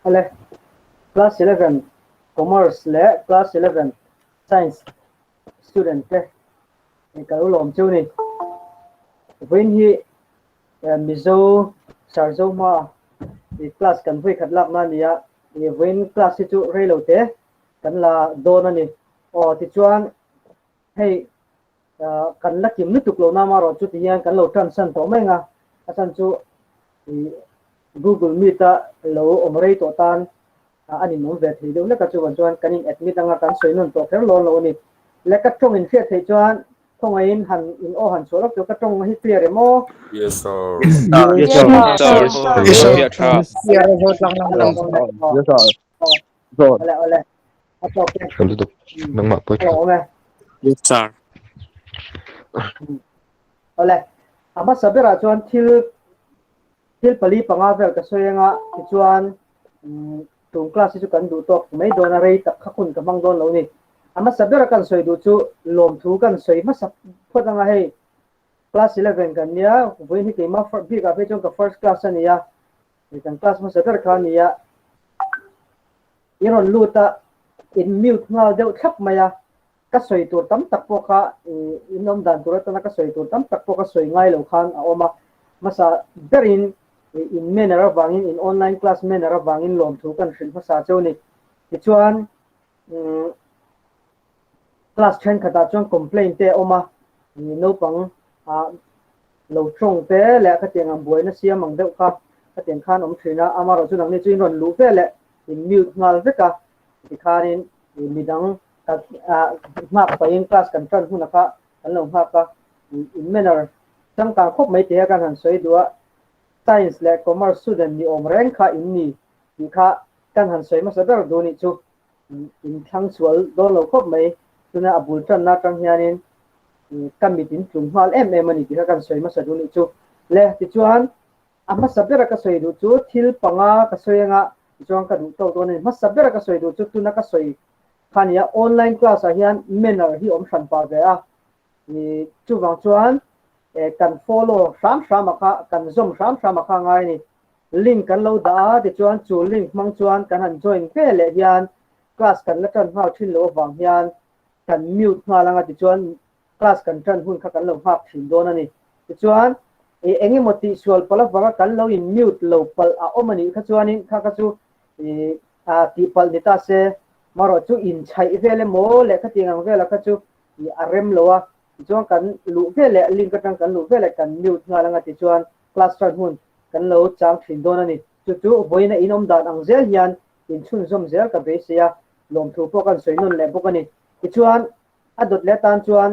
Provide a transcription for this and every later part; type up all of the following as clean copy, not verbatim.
Awle, Class 11 Commerce leh Class 11 Science student te ka lo lawm cheu ni. Vawiin hi Mizo Sarzo hma class kan vawi khat lakna a ni a, vawiin class hi chu rei lo te kan la dawn a ni. Aw tichuan hei kan la kim lutuk lo na amaherawh chu tihian kan lo tan san tawh mai ang a, a chhan chu Google Meet a lo awm rei tawh tan a ninawm ve thei deuh hlek a, chuvang chuan kan in admit anga kan sawi nawn tawh kher lawn lo a ni. Le ka tawng in hriat theih chuan khawngaihin han in aw han chhuah lawk chu ka tawng hi clear em aw? Yes sir. Yes sir. Yes sir. Yes sir. Yes sir. Sir. Ole ole. A tawk e. Tha lutuk. Nangmah pawh tha. Awm e. Yes sir. Ole. A hmasa berah chuan thil thil pali panga vel ka sawi anga tichuan tun class hi chu kan duh tawk mai dawn a rei tak kha hun ka hmang dawn lo ni. A hmasa bera kan sawi duh chu lawmthu kan sawi hmasa phawt anga hei class 11 kan nia vawiin hi keimah bik ah phei chuan ka first class a nia kan class hmasa ber kha a nia i rawn lut a in mute nghal deuh thlap mai a ka sawi tur tam tak pawh kha in awm dan tur atana ka sawi tur tam tak pawh ka sawi ngai lo khan a awm a hmasa berin in manner avangin in online class manner avangin lawmthu kan hrilh hmasa cheu ni tichuan class thenkhatah chuan complaint te a awm a naupang lo tawng te leh khatiang ang buaina siam ang deuh kha khatiang khan awm thin a amaherawh chu nangni chu in rawn luh ve leh in mute nghal vek a tikhanin midang nghak pahin class kan tan hunah kha kan lo nghak a in manner changkang khawp mai tih hi kan han sawi duh a science leh commerce student ni awm reng kha in ni tih kha kan han sawi hmasa ber duh nih chu in thlang sual dawn lo khawp mai tuna a bul tanna atang hianin ka mit in tlum nghal em em a ni tih kha kan sawi hmasa duh nih chu le tichuan a hmasa bera ka sawi duh chu thil panga ka sawi anga tichuan ka duh tawk dawn a ni hmasa bera ka sawi duh chu tuna ka sawi kha nia online class ah hian manner hi awm hran pah ve a chuvang chuan kan follow hram hram a kha kan zawm hram hram a kha ngai a ni Link kan lo dah a, tichuan chu link hmang chuan kan han join ve leh hian class kan la tan nghal thin loh avang hian kan mute nghal anga tichuan class kan tan hun kha kan lo nghak thin dawn a ni. Tichuan ih eng emaw tihsual palh avanga kan lo in mute lo palh a awm a nih kha chuanin kha kha chu ih ah tihpalh ni ta se marawh chu inchhaih vel emaw leh khatiang ang vela kha chu ih a rem lo a, tichuan kan luh ve leh link atang kan luh ve leh kan mute nghal anga tichuan class tan hun kan lo chang thin dawn a ni. Chu chu vawiina in awm dan ang zel hian inchhunzawm zel ka beisei a, lawmthu pawh kan sawi nawn leh bawk a ni. Tichuan, a dawt leh atan chuan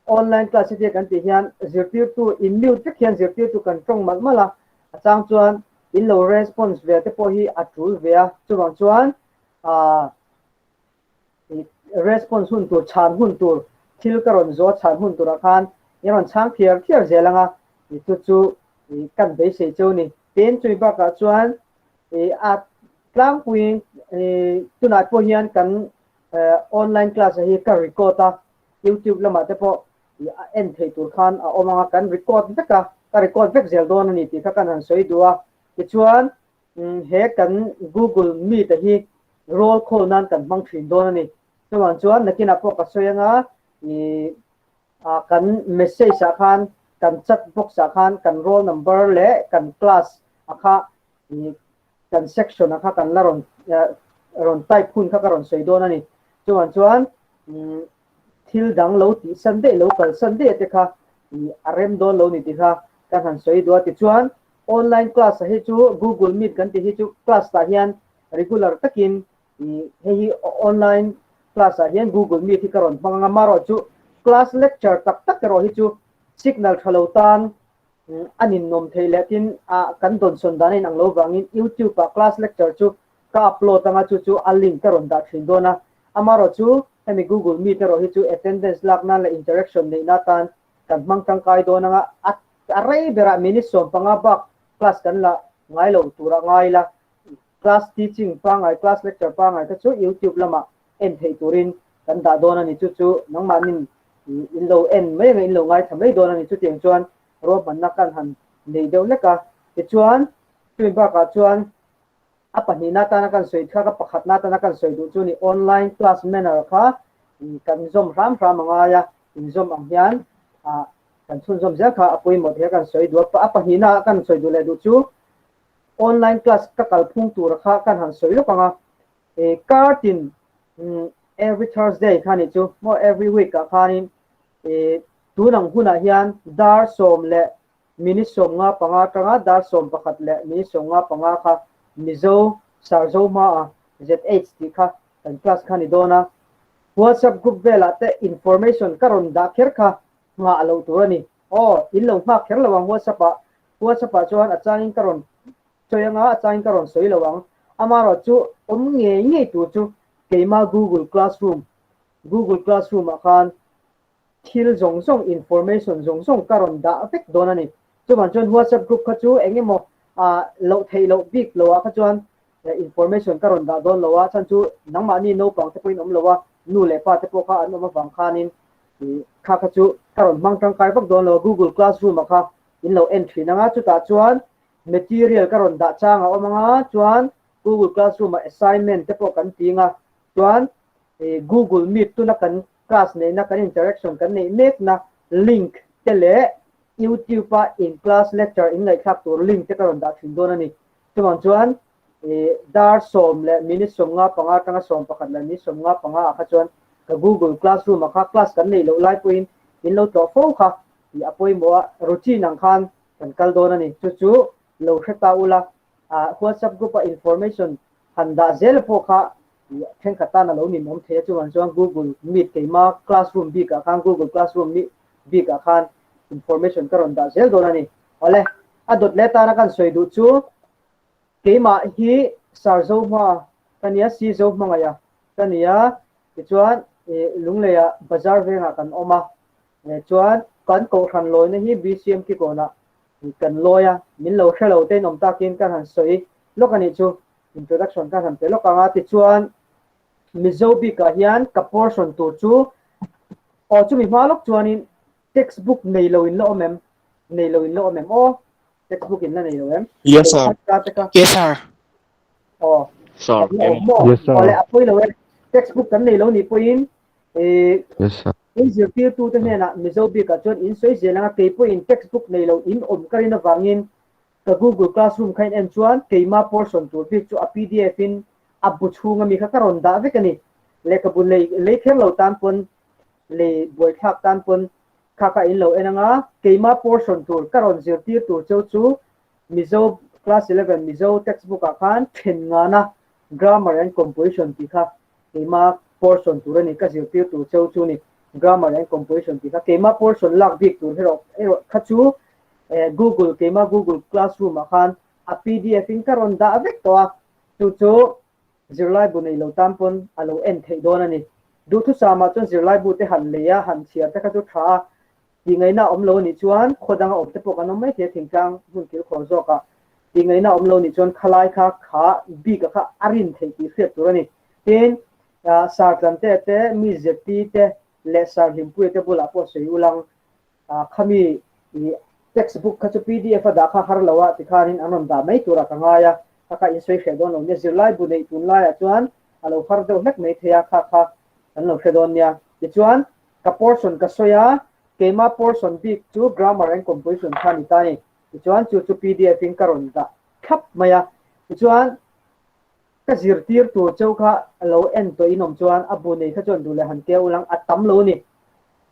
online class hetia kan tih hian zirtirtu in mute vek hian zirtirtu kan tawng malh malh a, a chang chuan in lo response ve te pawh hi a tul ve a, chuvang chuan aah response hun tur chhan hun tur thil ka rawn zawh chhan hun turah khan i rawn chhang thiar thiar zel ang a chu chu kan beisei cheu ni. Tin chumi bakah chuan a tlangpuiin tunah pawh hian kan online class hi ka record a YouTube lamah te pawh a en theih tur khan a awm ang a kan record vek a ka record vek zel dawn a ni tih kha kan han sawi duh a tichuan He kan Google Meet a hi roll call nan kan hmang thin dawn a ni. Chuvang chuan nakinah pawh ka sawi anga i kan message ah khan kan chat box ah khan kan roll number leh kan class a kha i kan section a kha kan la rawn rawn type hun kha ka rawn sawi dawn a ni. Chuvang chuan thil dang lo tih san daih lo kal san daih te kha i a rem dawn lo ni tih kha kan han sawi duh a. Tichuan Online class a hi chu Google Meet kan tih hi chu class tah hian regular takin i hei hi online class ah hian Google Meet hi ka rawn hmang ang a, marawh chu class lecture tak tak erawh hi chu signal tha lo tan a ninawm theih leh tin a kan dawnsawn dan a inang lo vangin YouTube ah class lecture chu ka upload anga chu chu a link ka rawn dah thin dawn a, amarawh chu hemi Google Meet erawh hi chu attendance lak nan leh interaction neihna tan kan hmang tangkai dawn anga a A rei berah minute 15 bak class kan la ngai lo tura ngai la, class teaching pangngai, class lecture pangngai kha chu YouTube lamah en theih turin kan dah dawn a ni. Chu chu nangmahnin in lo en mai anga in lo ngaithla mai dawn a ni. Chutiang chuan ruahmanna kan han nei deuh lek a. Tichuan, chumi bakah chuan. A pahnihna atana kan sawi thlak a, pakhatna atana kan sawi duh chu ni online class manner kha kan zawm hram hram a ngai a, inzawm ang hian kan chhunzawm zel kha a pawimawh thei a kan sawi duh a. A pahnihna ah kan sawi duh leh duh chu online class ka kalphung tura kha kan han sawi lawk ang a, kar tin every Thursday kha nih chu maw every week ah khanin tun ang hunah hian dar sawm leh Minute 55 atanga dar 11 leh minute 55 kha Mizo Sarzo hmaa ZH tih kha kan class kha ni dawn a. WhatsApp group velah te information ka rawn dah kher kha nghah loh tur a ni. Aw, in lo nghak kher lo ang WhatsApp ah. WhatsApp ah chuan a changin ka rawn sawi anga a changin ka rawn sawi lo ang. Amaherawh chu awm ngei ngei tur chu keima Google Classroom, Google Classroom ah khan thil zawng zawng, information zawng zawng ka rawn dah vek dawn a ni. Chuvang chuan WhatsApp group kha chu eng emaw ah loh theih loh bik lo ah kha chuan information ka rawn dah dawn lo a, chhan chu nangmahni naupang te pawhin awm lo a, nu leh pa te pawh kha an awm avang khanin kha kha chu ka rawn hmang tangkai vak dawn lo a, Google Classroom ah kha in lo en thin ang a, chutah chuan material ka rawn dah chang a awm ang a, chuan Google Classroom ah assignment te pawh kan ti ang a, chuan Google Meet tuna kan class neihna kan interaction kan neih mekna link te leh YouTube a in class lecture in ngaihthlak tur link te ka rawn dah thin dawn a ni. Chuvang chuan dar sawm leh minute 55 atanga 11 leh minute 55 ah kha chuan ka Google Classroom ah kha class kan neih loh lai pawhin in lo tlawh fo kha tih a pawimawh a, routine ang khan kan kal dawn a ni. Chu chu lo hre ta ula, WhatsApp group a information han dah zel pawh kha Thenkhat tan a lo ninawm thei a, chuvang chuan Google Meet keima classroom bikah khan Google Classroom bikah khan information ka rawn dah zel dawn a ni. Awle, a dawt leh tana kan sawi duh chu keimah hi Sir Zohma ka nia, Si Zohmangaia ka nia, tichuan Lungleia Bazar vengah kan awm a, chuan kan kohhran lawina hi BCM Kikawnah kan lawi a, min lo hre lo tein awm takin kan han sawi lawk a nih chu. Introduction khan han pe lawk ang a, tichuan Mizo bikah hian ka portion tur chu aw chumi hma lawk chuanin textbook nei lo in la awm em? Nei lo in la awm em aw? Textbook in la nei lo em? Yes sir. Yes sir. Aw. Sir. Yes sir. Awle a pawi lo e. Textbook kan nei lo nih pawhin eh Yes sir. In zirtirtute hnenah Mizo bikah chuan in sawi zel anga kei pawhin textbook nei lo in awm ka rin avangin Ka Google Classroom kha in en chuan keima portion tur bik chu a pdf in a bu chhung ami kha ka rawn dah vek a ni. Lehkhabu lei lei kher lo tan pawn lei buaithlak tan pawn kha kha in lo en anga keima portion tur ka rawn zirtir tur cheu chu Mizo Class 11 Mizo textbook ah khan then ngana Grammar and Composition tih kha keima portion tur a ni ka zirtir tur cheu chu ni Grammar and Composition tih kha keima portion lak bik tur erawh erawh kha chu Google keimah Google Classroom ah khan a pdf in ka rawn dah vek tawh a, chu chu zirlaibu nei lo tan pawn a lo en theih dawn a ni. Duhthusam ah chuan zirlaibu te han lei a, han chhiar te kha chu tha a, tih ngaihna a awm lo a nih chuan khaw danga awm te pawh kan awm maithei a, thingtlang hmun kil khawr zawk ah tih ngaihna a awm lo a nih chuan khalai kha kha bik a kha a rin theih tih hriat tur a ni. Tin, Sartlante te, mi zirti te leh Sarhlimpuia te bulah pawh sawi ulang Khami i textbook kha chu pdf a dah kha har lo a tikhanin an rawn dah mai turah ka ngai a, kha kha in sawi hreh dawn lo nia, zirlai bu neih tunlaiah chuan a lo har deuh hlek mai thei a, kha kha kan lo hre dawn nia. Tichuan ka portion ka sawi a, keima portion bik chu grammar and composition kha a ni ta a ni. Tichuan chu chu pdf in ka rawn dah thlap mai a, tichuan ka zirtir tur cheu kha lo en tawh in awm chuan a bu nei kha chuan duh leh han keu ulang a tam lo a ni.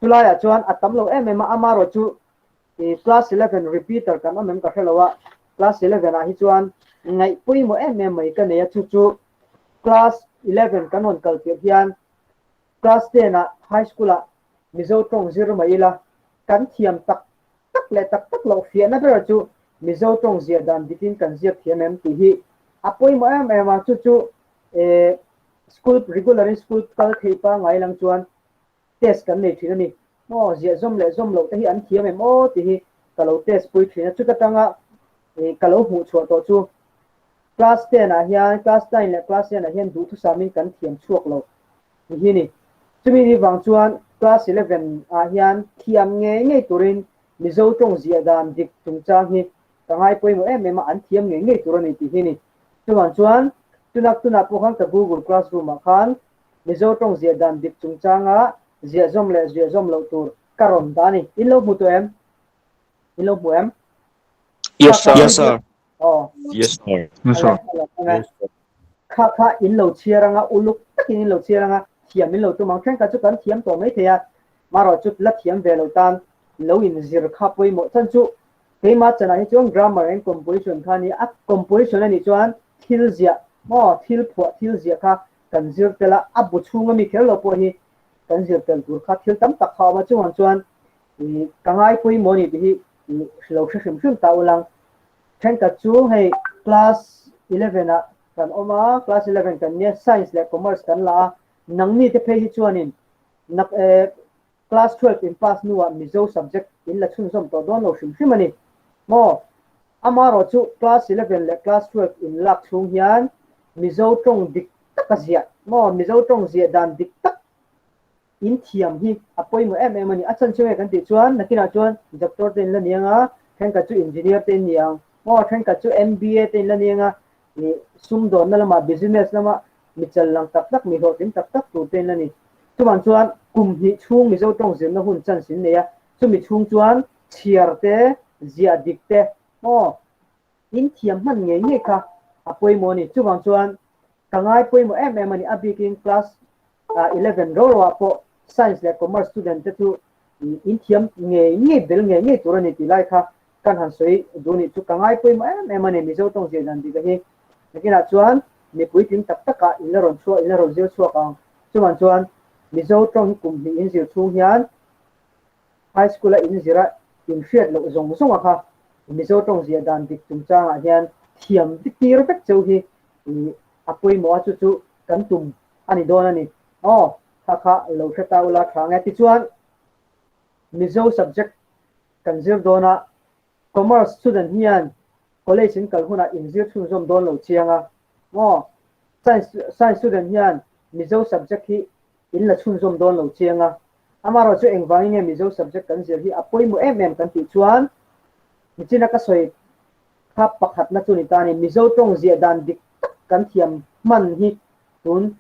Chulaiah chuan a tam lo em em a, amarawh chu i class 11 repeater kan awm em ka hre lo a, class 11 ah hi chuan ngaih pawimawh em em mai ka nei a, chu chu class 11 kan rawn kal tirh hian class 10 ah high school ah Mizo tawng zir mai ila kan thiam tak tak leh tak tak loh fiahna ber chu Mizo tawng ziah dan dikin kan ziak thiam em tih hi a pawimawh em em a, chu chu school regular in school kal thei pangngai lang chuan test kan nei thin a ni. Maw ziah zawm leh zawm loh te hi an thiam em aw tih hi ka lo test pui thin a, chuta tanga ka lo hmuh chhuah tawh chu class 10 ah hian class 9 leh class 10 ah hian duhthusam in kan thiam chhuak lo ni hi ni. Chumi ni vang chuan class 11 ah hian thiam ngei ngei turin Mizo tawng ziah dan dik chungchang hi ka ngai pawimawh em em a, an thiam ngei ngei tur a ni tih hi ni. Chuvang chuan tunak tunah pawh khan ka Google Classroom ah khan Mizo tawng ziah dan dik chungchanga ziah zawm leh ziah zawm loh tur ka rawn dah a ni. In lo hmu tawh em? In lo hmu em? Yes sir. Yes sir. Aw. Yes sir. Yes sir. Kha kha in lo chhiar anga uluk takin in lo chhiar anga thiam in lo tum ang. Thenkhat chu kan thiam tawh mai thei a, marawh chu la thiam ve lo tan lo in zir kha pawimawh chan chu keimah chanah hi chuan grammar and composition kha a ni a, composition a nih chuan thil ziah maw thil phuah thil ziah kha kan zir tel a, a bu chhunga mi kher lo pawh hi kan zir tel tur kha thil tam tak kha a awm a, chuvang chuan ka ngai pawimawh a ni tih hi lo hre hrim hrim ta ulang. Thenkhat chu hei class 11 ah kan awm a, class 11 kan nia science leh commerce kan la a, nangni te phei hi chuanin nak class 12 in pass hnuah Mizo subject in la chhunzawm tawh dawn lo hrim hrim a ni maw? Amaherawh chu class 11 leh class 12 in lak chhung hian Mizo tawng dik tak a ziah maw? Mizo tawng ziah dan dik tak in thiam hi a pawimawh em em a ni. A chhan chu nge kan tih chuan nakinah chuan doctor te in la ni ang a, thenkhat chu engineer te in ni ang maw? Thenkhat chu MBA te in la ni ang a, ih sumdawnna lamah business lama mi chal lang tak tak, mi hlawhtling tak tak tur te in la ni. Chuvang chuan kum hnih chhung Mizo tawng zirna hun chance in nei a, chumi chhung chuan chhiar te, ziah dik te maw in thiam hman ngei ngei kha a pawimawh a ni. Chuvang chuan ka ngai pawimawh em em a ni. A bikin class 11 ro ro ah pawh science leh commerce student te chu in thiam ngei ngei bel ngei ngei tur a ni tih lai kha kan han sawi duh nih chu ka ngai pawimawh em em a ni. Mizo tawng zir dan dik a hi. Nakinah chuan mipui tling tak takah in la rawn chhuak, in la rawn zir chhuak ang. Chuvang chuan Mizo tawng hi kum hnih in zir chhung hian high school a in zir a in hriat loh zawng zawng a kha Mizo tawng ziah dan dik chungchangah hian thiam tir vek cheu hi a pawimawh a, chu chu kan tum a ni dawn a ni. Aw, kha kha lo hre ta ula tha ang e. Tichuan Mizo subject kan zir dawn a, Commerce student hian college in kal hunah in zir chhunzawm dawn lo chiang a maw? Science science student hian Mizo subject hi in la chhunzawm dawn lo chiang a. Amaherawhchu engvangin nge Mizo subject kan zir hi a pawimawh em em kan tih chuan nichina ka sawi kha pakhatna chu ni ta a ni. Mizo tawng ziah dan dik tak kan thiam hman hi tun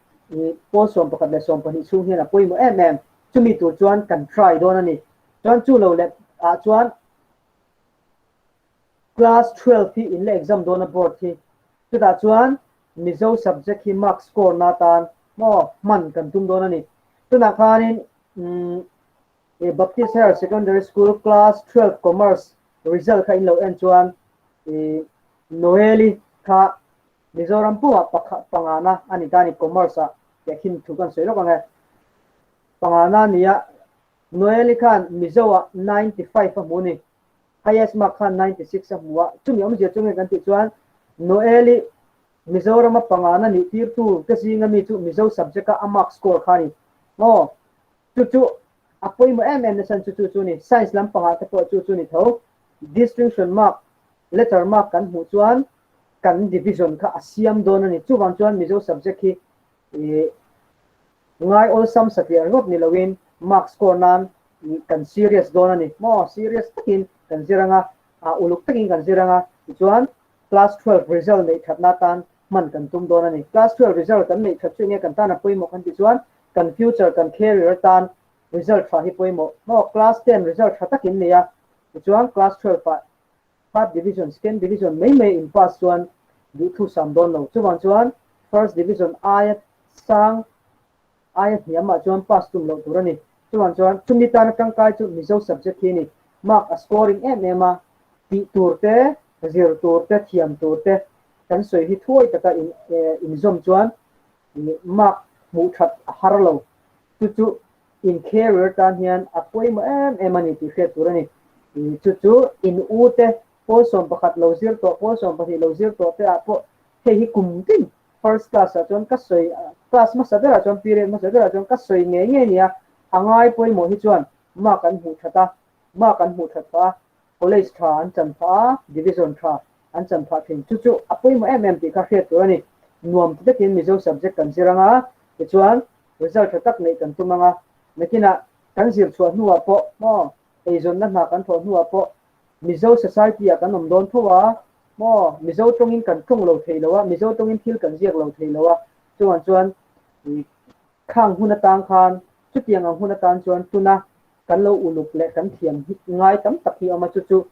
pawl 11 leh 12 chhung hian a pawimawh em em. Chumi tur chuan kan try dawn a ni. Chuan chu lo leh ah chuan Class 12 hi in la exam dawn a board hi. Chutah chuan Mizo subject hi mark score na tan maw hman kan tum dawn a ni. Tunah khanin umm Baptist Higher Secondary School class 12 commerce result kha in lo en chuan ih Noeli kha Mizoram pumah pakhat pangana a ni ta a ni commerce ah tehkhin thu kan sawi lawk ang e. Pangana a ni a, Noeli khan Mizo ah 95 a hmu a ni. Highest mark khan 96 a hmu a, chumi awmzia chu nge kan tih chuan Noeli Mizorama pangana nih tirtu te zinga mi chu Mizo subject a a mark score kha a ni. Aw, chu chu a pawimawh em em nasa chu chu chu ni. Science lampangah te pawh chu chu ni tho. Distinction mark, letter mark kan hmuh chuan kan division kha a siam dawn a ni. Chuvang chuan Mizo subject hi ih Ngai awlsam satliah ringawt ni loin mark score nan kan serious dawn a ni maw? Serious takin kan zir anga, uluk takin kan zir anga, tichuan class 12 result neih thatna atan hman kan tum dawn a ni. Class 12 result kan neih that chu enge kan tan a pawimawh kan tih chuan kan future, kan career atan result tha hi pawimawh maw? Class 10 result tha takin nei a, tichuan class 12 ah Third division, second division mai mai in pass chuan duhthu sam dawn lo. Chuvang chuan first division aia sang aia hniamah chuan pass tum loh tur a ni. Chuvang chuan chumi tana tangkai chu Mizo subject hi a ni. Mark a scoring em em a, tih tur te, zir tur te, thiam tur te kan sawi hi thuai taka in inzawm chuan mark hmuh that a har lo. Chu chu in career tan hian a pawimawh em em a ni tih hriat tur a ni. Chu chu in u te pawl 11 lo zir tawh, pawl 12 lo zir tawh te ah pawh hei hi kum tin first class ah chuan ka sawi, class hmasa berah chuan period hmasa berah chuan ka sawi ngei ngei nia, a ngai pawimawh hi chuan mark an hmuh that a, mark an hmuh that phah a, college tha an chan phah a, division tha an chan phah thin. Chu chu a pawimawh em em tih kha hriat tur a ni. Nuam ti takin Mizo subject kan zir anga tichuan result tha tak neih kan tum anga, nakinah kan zir chhuah hnuah pawh maw eizawnna hna kan thawh hnuah pawh Mizo society ah kan awm dawn tho a, Maw Mizo tawngin kan tawng lo thei lo a, Mizo tawngin thil kan ziak lo thei lo a, chuan chuan khang hun atang khan chutiang ang hun atan chuan tuna kan lo uluk leh kan thiam hi ngai tam tak hi a awm a, chu chu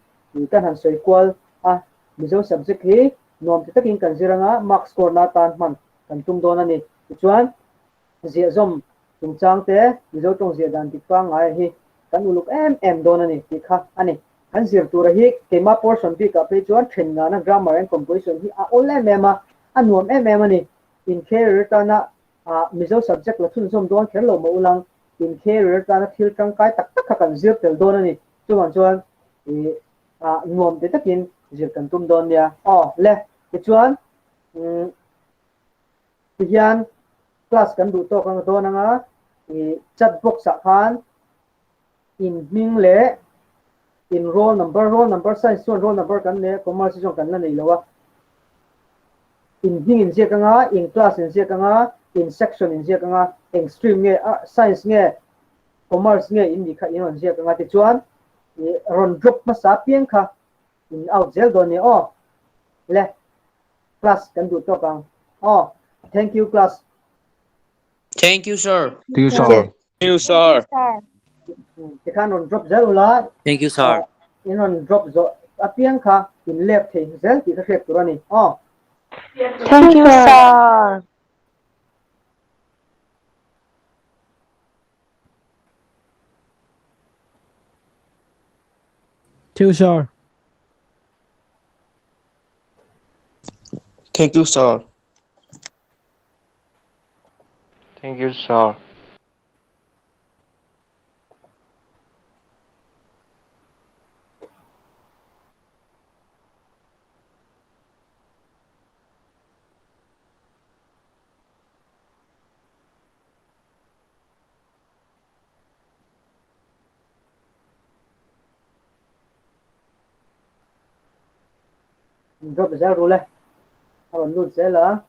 kan han sawi kual a, Mizo subject hi nuam ti takin kan zir anga mark score na atan hman kan tum dawn a ni. Tichuan ziahzawm chungchang te Mizo tawng ziah dan dik pangngai hi kan uluk em em dawn a ni tih kha a ni. Kan zir tura hi keimah portion bikah phei chuan then ngana grammar and composition hi a awl em em a, a nuam em em a ni. In career tana Mizo subject la chhunzawm dawn kher lo mah ulang, in career tana thil tangkai tak tak kha kan zir tel dawn a ni. Chuvang chuan nuam ti takin zir kan tum dawn nia. Aw le, tichuan tihian class kan duh tawk ang dawn anga chat box ah khan in hming leh in roll number, roll number science chuan roll number kan nei a, commerce chuan kan la nei lo a, in hming in ziak anga, in class in ziak anga, in section in ziak anga, eng stream nge, science nge, commerce nge in nih kha in rawn ziak anga tichuan rawn drop hmasa piang kha in out zel dawn nia aw. Le class kan duh tawk ang aw. Thank you class. Thank you sir. Thank you sir. Thank you sir. Tikhan rawn drop zel ula. Thank you sir. In rawn drop zo apiang kha in lep thei zel tih ka hriat tur a ni aw. Thank you sir. Thank you sir. Thank you sir. Thank you sir. Drop zel ru le. A rawn lut zel a.